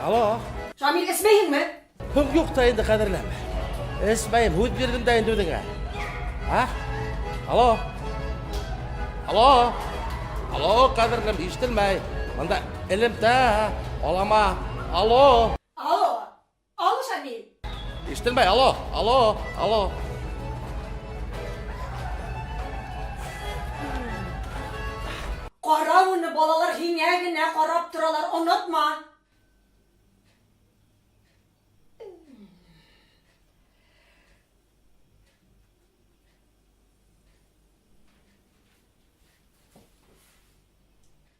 Алло. Шамил, эсмәйһеңме? Һуң юҡ та инде, ҡәҙерлем. Эсмәйем, һүҙ бирҙем дә инде үҙеңә. А? Алло. Алло. Алло, ҡәҙерлем, ишетелмәй. Бында элемтә алама. Алло. Алло. Алло, Шамил. Ишетелмәй, алло, алло, алло. Ҡара уны, балалар һиңә генә ҡарап торалар, онотма.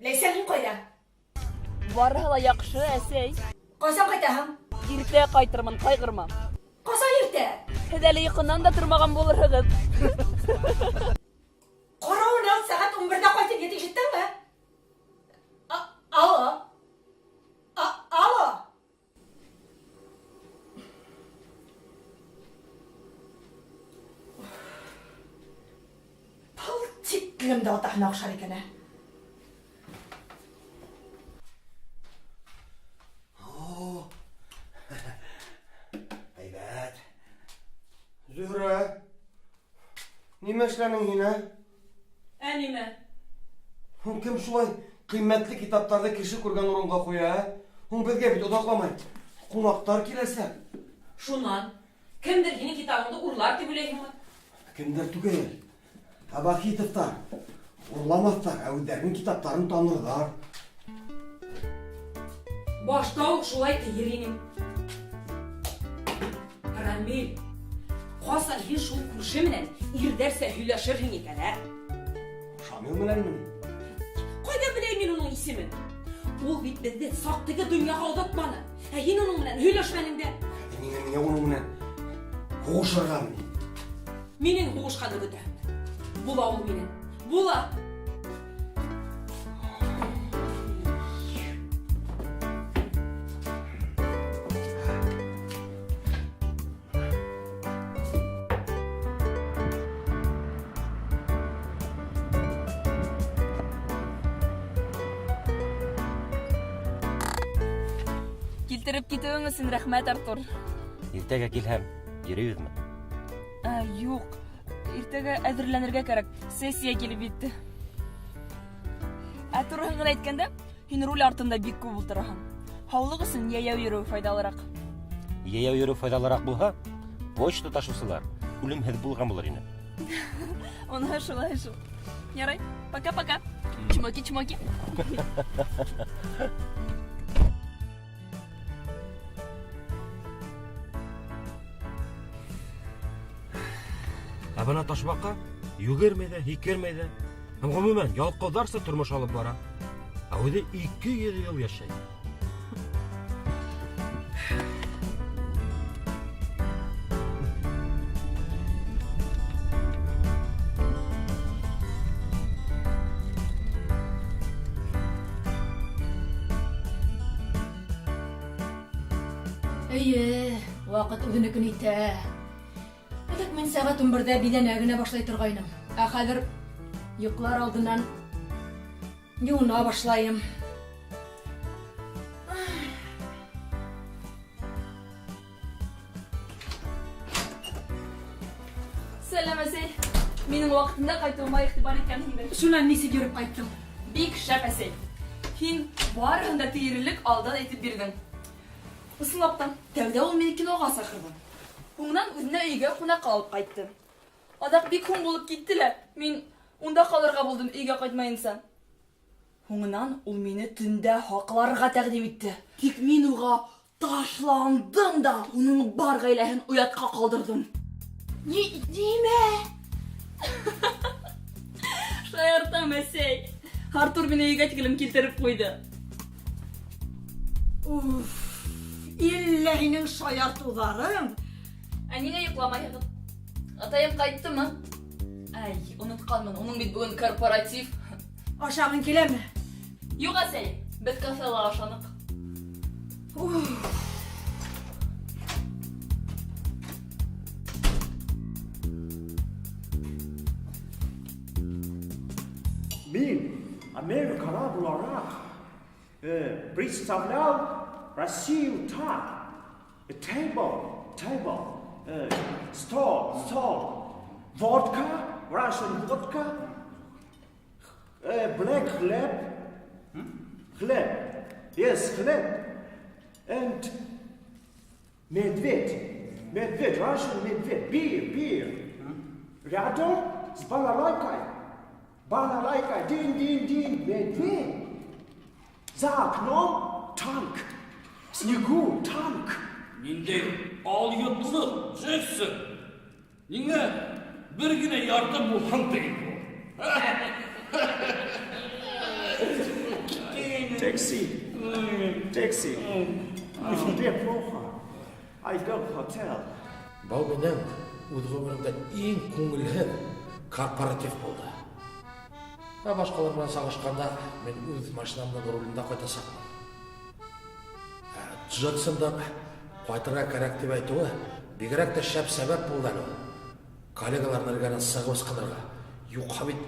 Ләйсән, һин ҡайҙа? Барыһы ла яҡшы, әсәй. Ҡасан ҡайтаһың? Иртә ҡайтырмын, ҡайғырма. Ҡасан иртә? Һеҙ әле йоҡонан да тормаған булырһығыҙ. Ҡара уны, сәғәт 11-дә ҡайтып ет, ишеттеңме? Алло. Алло. Был тиклем дә атаһына оҡшар икән, ә? Әйбәт. Зөһрә, нимә эшләнең һин, ә? Ә нимә? Һуң кем шулай ҡиммәтле китаптарҙы кеше күргән урынға ҡуя, ә? Һуң беҙгә бит оҙаҡламай ҡунаҡтар киләсәк. Шунан, кемдер һинең китабыңды урлар тип уйлайһыңмы? Кемдер түгел. Ә Вахитовтар урламаҫтар, ә үҙҙәренең китаптарын танырҙар. Башта уҡ шулай тиер инем. Рамил, ҡасан һин шул күрше менән ирҙәрсә һөйләшерһең икән, ә? Шамил менәнме? Ҡайҙан беләйем мин уның исемен? Ул бит беҙҙе саҡ теге донъяға оҙатманы. Ә һин уның менән һөйләшмәнең дә. Ә миңә, миңә уның менән һуғышырғамы ни? Минең һуғышҡанды көтәһеңме? Була ул минең. Була. Килтереп китеүең өсөн рәхмәт, Артур. Иртәгә килһәм, йөрөйбөҙмө? Ә, юҡ. Иртәгә әҙерләнергә кәрәк. Сессия килеп етте. Ә тураһын ғына әйткәндә, һин руль артында бик күп ултыраһың. Һаулыҡ өсөн йәйәү йөрөү файҙалыраҡ. Йәйәү йөрөү файҙалыраҡ булһа, почта ташыусылар үлемһеҙ булған булыр ине. Уныһы шулай шул. Ярай, пока-пока. Чмоки-чмоки. Ә бына ташбаҡа йүгермәй ҙә, һикермәй ҙә. Һәм ғөмүмән ялҡауҙарса тормош алып бара. Ә үҙе 200 йыл йәшәй. Эйе, ваҡыт үҙенекен итә. Элек мин сәғәт 11-дә биҙәнә генә башлай торғайным. Ә хәҙер йоҡлар алдынан йыуына башлайым. Сәләм, әсәй. Минең ваҡытында ҡайтыуыма иғтибар иткәнһеңдер. Шунан нисек йөрөп ҡайттың? Бик шәп, әсәй. Һин барыһын да тиерлек алдан әйтеп бирҙең. Ысынлап та, тәүҙә ул мине киноға саҡырҙы. Һуңынан үҙенә өйгә ҡунаҡҡа алып ҡайтты. Аҙаҡ бик һуң булып китте лә, мин унда ҡалырға булдым өйгә ҡайтмайынса. Һуңынан ул мине төндә һаҡларға тәҡдим итте. Тик мин уға ташландым да, уның бар ғаиләһен оятҡа ҡалдырҙым. Ни, нимә? Шаяртам, әсәй. Артур мине өйгә тиклем килтереп ҡуйҙы. Уф, иллә һинең шаяртыуҙарың. Ә ниңә йоҡламайһығыҙ? Атайым ҡайттымы? Әй, онотҡанмын, уның бит бөгөн корпоратив. Ашағың киләме? Юҡ, әсәй, беҙ кафела ашаныҡ. Уф. Мин Америкала булараҡ, представлял Россию так. Table, table, стол, стол. Водка, Russian vodka. Black хлеб, хлеб. Yes, хлеб. And медведь, медведь, Russian медведь, beer, beer. Рядом с балалайкой. Балалайка, дин-дин-дин, медведь. За окном танк. В снегу танк. Ниндәй алйотлыҡ, Джексон! Ниңә бер генә ярты булһын ти бу? Taxi. Taxi. Мне плохо. I go hotel. Был минең үҙ ғүмеремдә иң күңелһеҙ корпоратив булды. Ә башҡалар менән сағышҡанда, мин үҙ машинамдың рулендә ҡайтасаҡмын. Ә Джексондың ҡайтырға кәрәк тип әйтеүе бигерәк тә шәп сәбәп булды әле ул. Коллегаларының эргәһенән сығып ысҡынырға. Юҡһа бит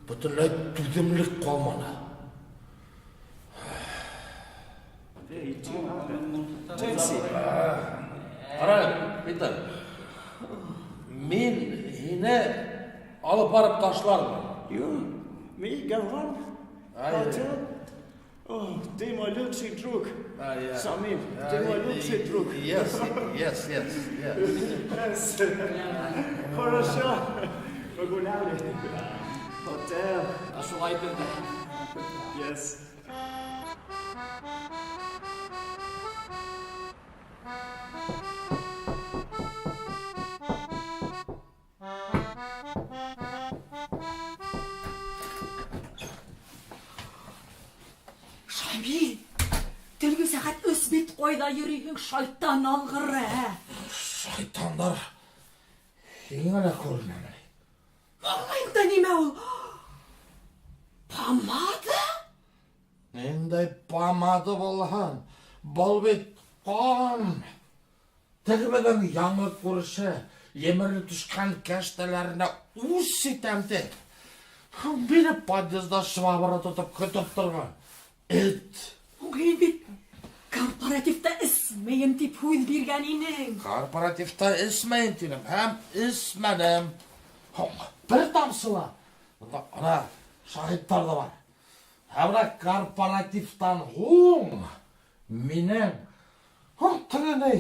бөтөнләй түҙемлек ҡалманы. Taxi. Ҡара, Питер. Мин һине алып барып ташлармын. You, me, go on. Hotel. Oh, ты мой лучший друг. А, я. Самим, ты мой лучший друг. Yes, yes, yes, yes. Yes. Хорошо. Погуляли. Hotel. Шулай итер ҙә. Yes. Шамил, төнге сәғәт өс бит ҡайҙа йөрөйһөң, шайтан алғыры, ә? Шайтандар. Һиңә лә күренәме? Маңлайыңда нимә ул? Помада? Ниндәй помада булһын? Был бит ҡан. Теге беҙҙең яңы күрше емерелеп төшкән кәштәләренә үс итәм тип. Мине подъезда швабра тотоп көтөп торған. Эт. Һин бит корпоративта эсмәйем тип һүҙ биргән инең. Корпоративта эсмәйем тинем һәм эсмәнем. Бер тамсы ла. Бында ана шаһиттар ҙа бар. Һәм бына корпоративтан һуң минең һуң теге ни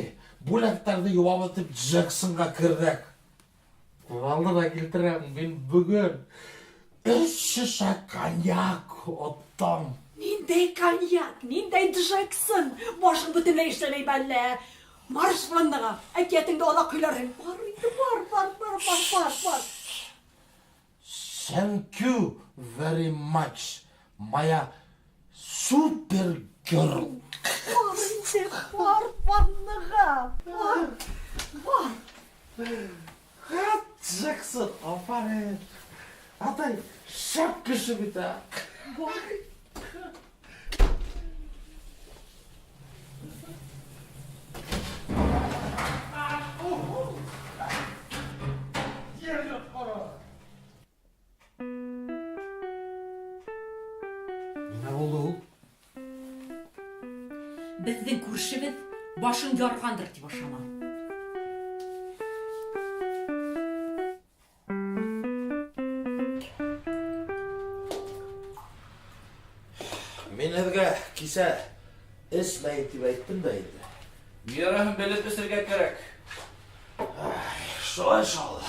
бүләктәрҙе йыуабыҙ тип Джексонға керҙек. Күҙ алдына килтерәм, мин бөгөн өс шешә коньяк оттом. Ниндәй коньяк, ниндәй Джексон? Башың бөтөнләй эшләмәй әллә? Марш ваннаға, әкиәтеңде аҙаҡ һөйләрһең. Бар инде, бар, бар, бар, бар, бар, бар. Thank you very much, моя super girl. Бар инде, бар ваннаға, бар, бар. Джексон, афарин. Атай, шәп кеше бит, ә. Бар. Нимә булды ул? Беҙҙең күршебеҙ башын ярғандыр тип ышанам. Мин һеҙгә кисә эсмәйем тип әйттем дә инде. Мераһын белеп эсергә кәрәк. Шулай шул.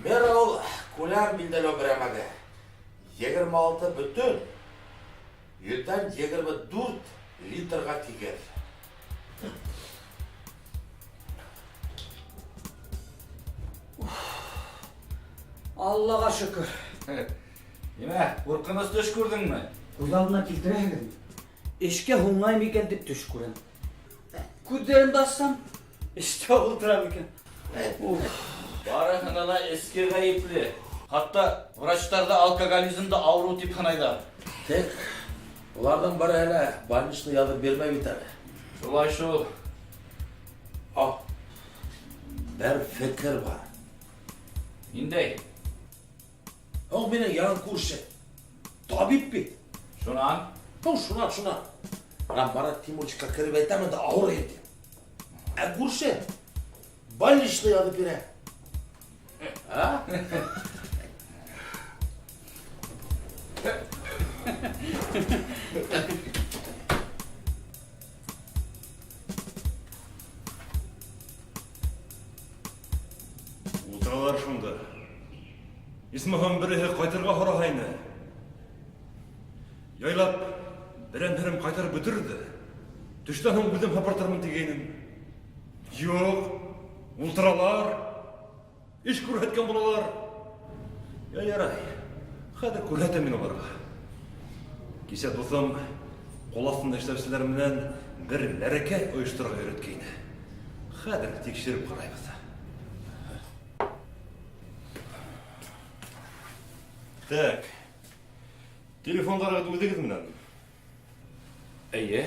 Мера ул күләм билдәләү берәмеге. 26,24 литрға тигеҙ. Аллаға шөкөр. Нимә, ҡурҡыныс төш күрҙеңме? Күҙ алдына килтерәһегеҙме? Эшкә һуңлайым икән тип төш күрәм. Күҙҙәремде асһам, эштә ултырам икән. Уф. Барыһына ла эске ғәйепле. Хатта врачтар ҙа алкоголизмды ауырыу тип һанайҙар. Тик уларҙың береһе лә больничный яҙып бирмәй бит әле. Шулай шул. А, бер фекер бар. Ниндәй? Ул минең яңы күрше. Табип бит. Шунан? Ул шунан, шунан. Бына Марат Тимуровичҡа кереп әйтәм инде, ауырыйым тип. Ә күрше больничный яҙып бирә. А? Ултыралар шунда. Исмаһам береһе ҡайтырға һораһайны. Яйлап берәм-берәм ҡайтарып бөтөр ҙә, төштән һуң үҙем һыпыртырмын тигәйнем. Юҡ, ултыралар. Эш күрһәткән булалар. Я ярай, хәҙер күрһәтәм мин уларға. Кисә дуҫым ҡул аҫтында эшләүселәр менән бер мәрәкә ойошторорға өйрәткәйне. Хәҙер тикшереп ҡарайбыҙ. Так. Телефондарығыҙ үҙегеҙ менән? Эйе.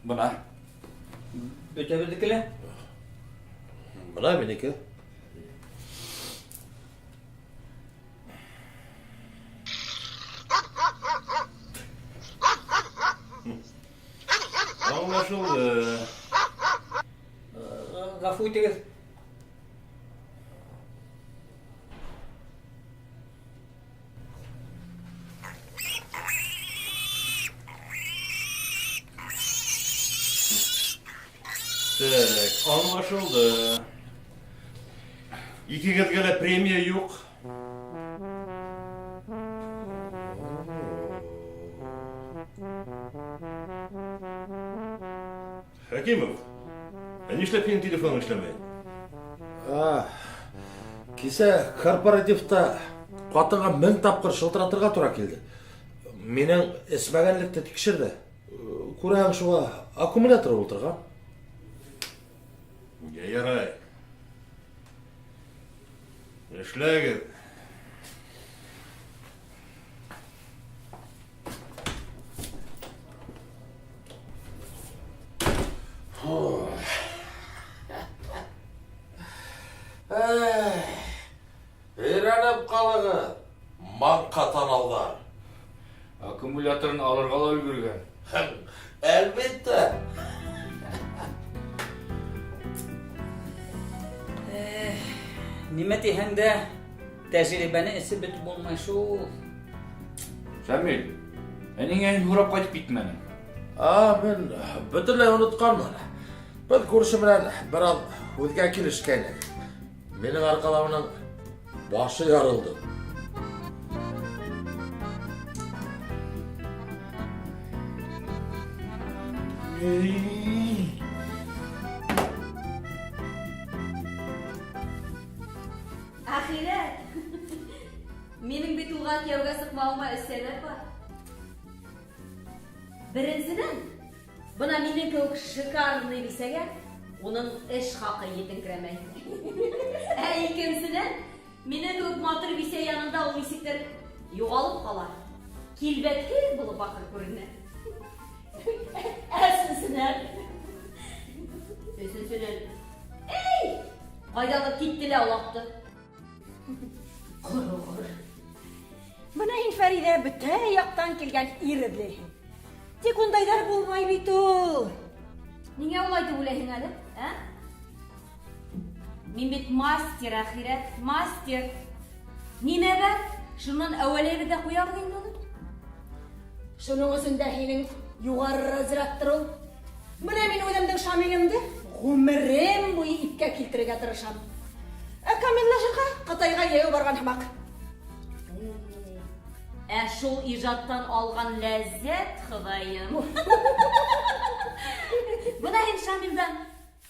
Бына. Бөтәбеҙҙеке лә? Бына минеке. Аңлашылды. Ғәфү итегеҙ. Так, аңлашылды. Икегеҙгә лә премия юҡ. Хәкимов, ә нишләп һинең телефоның эшләмәй? Кисә корпоративта ҡатынға 1000 тапҡыр шылтыратырға тура килде. Минең эсмәгәнлекте тикшерҙе. Күрәһең, шуға аккумулятор ултырған. Я ярай. Эшләгеҙ. Өйрәнеп ҡалығыҙ, маңҡа танауҙар. Аккумуляторын алырға ла өлгөргән. Әлбиттә. Нимә тиһәң дә, тәжрибәне эсеп бөтөп булмай шул. Шамил, ә ниңә һин һорап ҡайтып китмәнең? Мин бөтөнләй онотҡанмын. Беҙ күрше менән бер аҙ һүҙгә килешкәйнек. Минең арҡала уның башы ярылды. Әхирәт! Минең бит уға кейәүгә сыҡмауыма өс сәбәп бар. Беренсенән, бына минең кеүек шикарный бисәгә уның эш хаҡы етеңкерәмәй. Ә икенсенән, минең кеүек матур бисә янында ул нисектер юғалып ҡала. Килбәтһеҙ булып баҡыр күренә. Ә өсөнсөнән, эй, ҡайҙалыр китте лә олаҡты. Ҡороғор. Бына һин, Фәриҙә, бөтә яҡтан килгән ир эҙләйһең. Тик ундайҙар булмай бит ул. Ниңә улай тип уйлайһың әле, ә? Мин бит мастер, әхирәт, мастер. Нимә бар? Шунан әүәләйбеҙ ҙә ҡуябыҙ инде уны. Шуның өсөн дә һинең юғары разрядтыр ул. Бына мин үҙемдең Шамилемде ғүмерем буйы ипкә килтерергә тырышам. Ә камиллашырға Ҡытайға йәйәү барған һымаҡ. Ә шул ижадтан алған ләззәт, Хоҙайым. Бына һин Шамилдән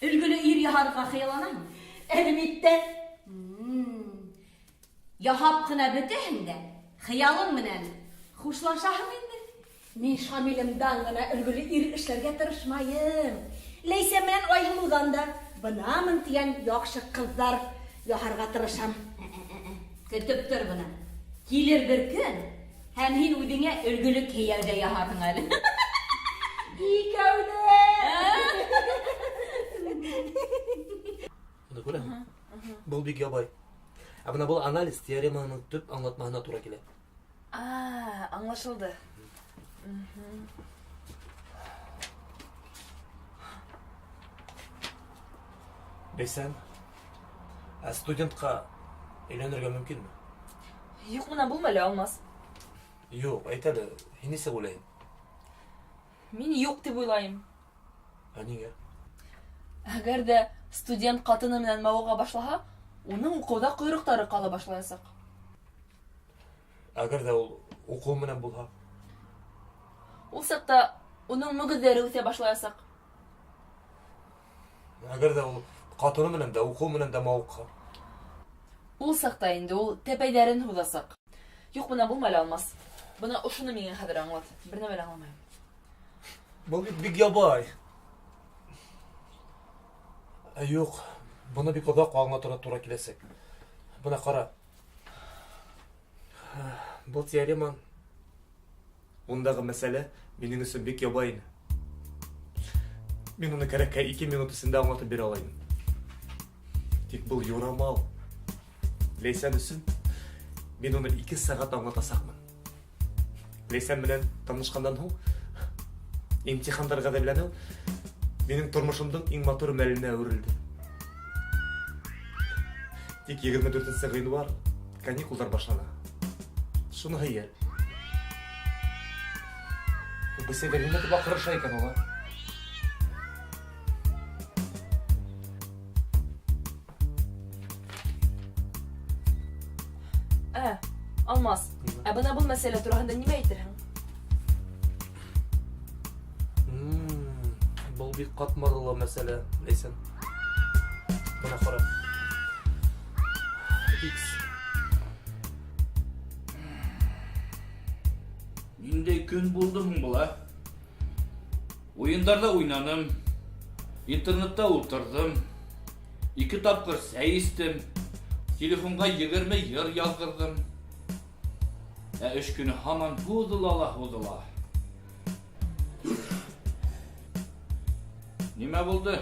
өлгөлө ир яһарға хыялланаһың. Әлбиттә. Яһап ҡына бөтәһең дә, хыялың менән хушлашаһың инде. Мин Шамилемдән генә өлгөлө ир эшләргә тырышмайым. Ләйсән менән Айһылыуҙан да бынамын тигән яҡшы ҡыҙҙар яһарға тырышам. Көтөп тор бына. Килер бер көн, һәм һин үҙеңә өлгөлө кейәү ҙә яһарһың әле. Икәүҙә! Быны күрәһеңме? Был бик ябай. Ә бына был анализ теореманың төп аңлатмаһына тура килә. Аңлашылды. Ләйсән, ә студентҡа өйләнергә мөмкинме? Юҡ менән булма әле, Алмаз. Юҡ, әйт әле, һин нисек уйлайһың? Мин юҡ дип уйлайым. Ә ниңә? Әгәр дә студент ҡатыны менән мауыға башлаһа, уның уҡыуҙа ҡойроҡтары ҡала башлаясаҡ. Әгәр ҙә ул уҡыу менән булһа? Ул саҡта уның мөгөҙҙәре үҫә башлаясаҡ. Әгәр дә ул ҡатыны менән дә, уҡыу менән дә мауыҡһа? Ул саҡта инде ул тәпәйҙәрен һуҙасаҡ. Юҡ, бына булма әле, Алмаз. Бына ошоно миңә хәҙер аңлат. Бер нәмә лә аңламайым. Был бит бик ябай. Ә юҡ, быны бик оҙаҡ аңлатырға тура киләсәк. Бына ҡара. Был теорема, ундағы мәсьәлә минең өсөн бик ябай ине. Мин уны кәрәккә 2 минут эсендә аңлатып бирә ала идем. Тик был юрамал. Ләйсән өсөн мин уны 2 сәғәт аңлатасаҡмын. Ләйсән менән танышҡандан һуң имтихандарға әҙерләнеү минең тормошомдоң иң матур мәленә әүерелде. Тик егерме дүртенсе ғинуар каникулдар башлана. Шуныһы йәл. Бесәйҙәр нимә тип аҡырыша икән ул, а? Ә, Алмаз, ә бына был мәсьәлә тураһында нимә әйтерһең? Был бик ҡатмарлы мәсьәлә, Ләйсән. Бына ҡара. X. Ниндәй көн булды һуң был, ә? Уйындарҙа уйнаным, интернетта ултырҙым, 2 тапҡыр сәй эстем, телефонға 20 йыр яҙғырҙым. Ә эш көнө һаман һуҙыла ла һуҙыла. Нимә булды?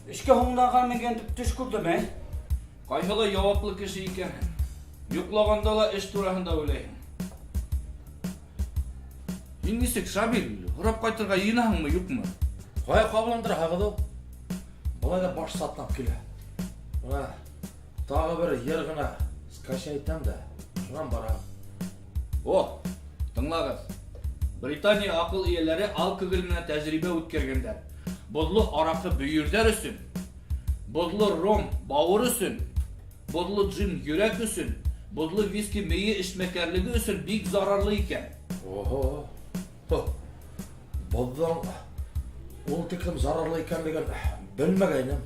Эшкә һуңлаған микән тип төш күрҙем, ә? Ҡайһылай яуаплы кеше икәнһең. Йоҡлағанда ла эш тураһында уйлайһың. Һин нисек, Шамил, һорап ҡайтырға йыйынаһыңмы, юҡмы? Ҡая ҡабыландыраһығыҙ ул? Былай ҙа баш сатнап килә. Бына тағы бер йыр ғына скачать итәм дә, шунан барам. О, тыңлағыҙ. Британия аҡыл эйәләре алкоголь менән тәжрибә үткәргәндәр. Боҙло араҡы бөйөрҙәр өсөн, боҙло ром бауыр өсөн, боҙло джин йөрәк өсөн, боҙло виски мейе эшмәкәрлеге өсөн бик зарарлы икән. Охо. Хо. Боҙҙоң ул тиклем зарарлы икәнлеген белмәгәйнем.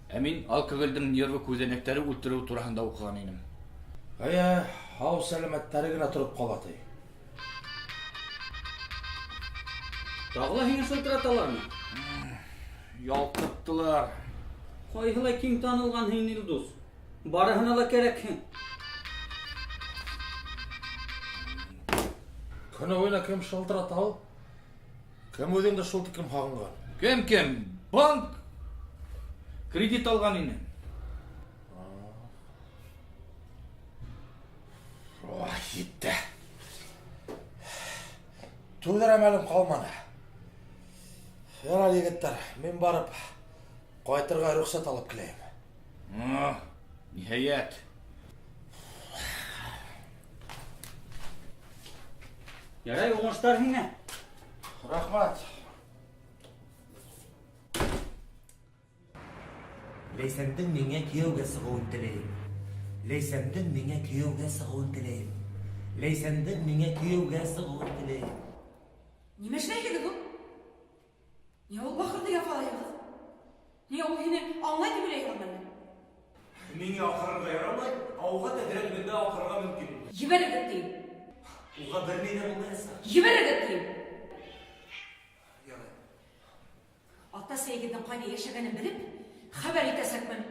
Ә мин алкоголдең нервы күҙәнәктәре үлтереү тураһында уҡыған инем. Әйе, һау сәләмәттәре генә тороп ҡала ти. Тағы ла һиңә шылтыраталармы? Ялҡыттылар. Ҡайһылай киң танылған һин, Илдус. Барыһына ла кәрәкһең. Көнө буйына кем шылтырата ул? Кем үҙеңде шул тиклем һағынған? Кем, кем? Банк кредит алған ине. Ой, етте. Түҙер әмәлем ҡалманы. Ярар, егеттәр, мин барып ҡайтырға рөхсәт алып киләйем. Ниһайәт. Ярай, уңыштар һиңә. Рәхмәт. Ләйсәндең миңә кейәүгә сығыуын теләйем. Ләйсәндең миңә кейәүгә сығыуын теләйем. Ләйсәндең миңә кейәүгә сығыуын теләйем. Нимә эшләйһегеҙ ул? Ниңә ул бахырҙы яфалайһығыҙ? Ниңә ул һине аңлай тип уйлайһығыҙ әллә? Миңә аҡырырға ярамай, ә уға тәҙрә төбөндә аҡырырға мөмкин. Ебәрегеҙ тием. Уға бер ни ҙә булмаясаҡ. Ебәрегеҙ тием. Ярай. Ата-әсәйегеҙҙең ҡайҙа йәшәгәнен белеп, хәбәр итәсәкмен.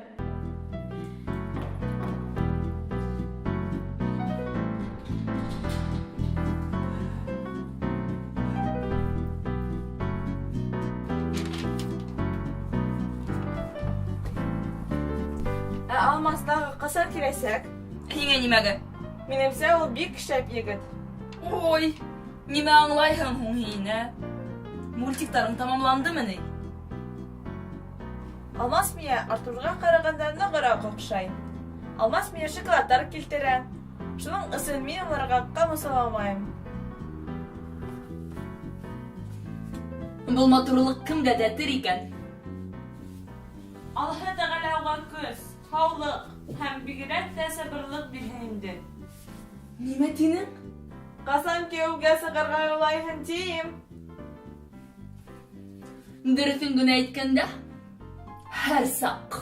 Ә Алмаз тағы ҡасан киләсәк? Һиңә нимәгә? Минемсә, ул бик шәп егет. Ой, Нимә аңлайһың һуң һин, ә? Мультиктарың тамамландымы ни? Алмас миңә Артурға ҡарағанда нығыраҡ оҡшай. Алмас миңә шоколадтар килтерә. Шуның өсөн мин уларға ҡамасауламайым. Был матурлыҡ кемгә тәтер икән? Аллаһы Тәғәлә уға көс, һаулыҡ һәм бигерәк тә сабырлыҡ бирһен инде. Нимә тинең? Ҡасан кейәүгә сығырға уйлайһың, тием. Дөрөҫөн генә әйткәндә, һәр саҡ.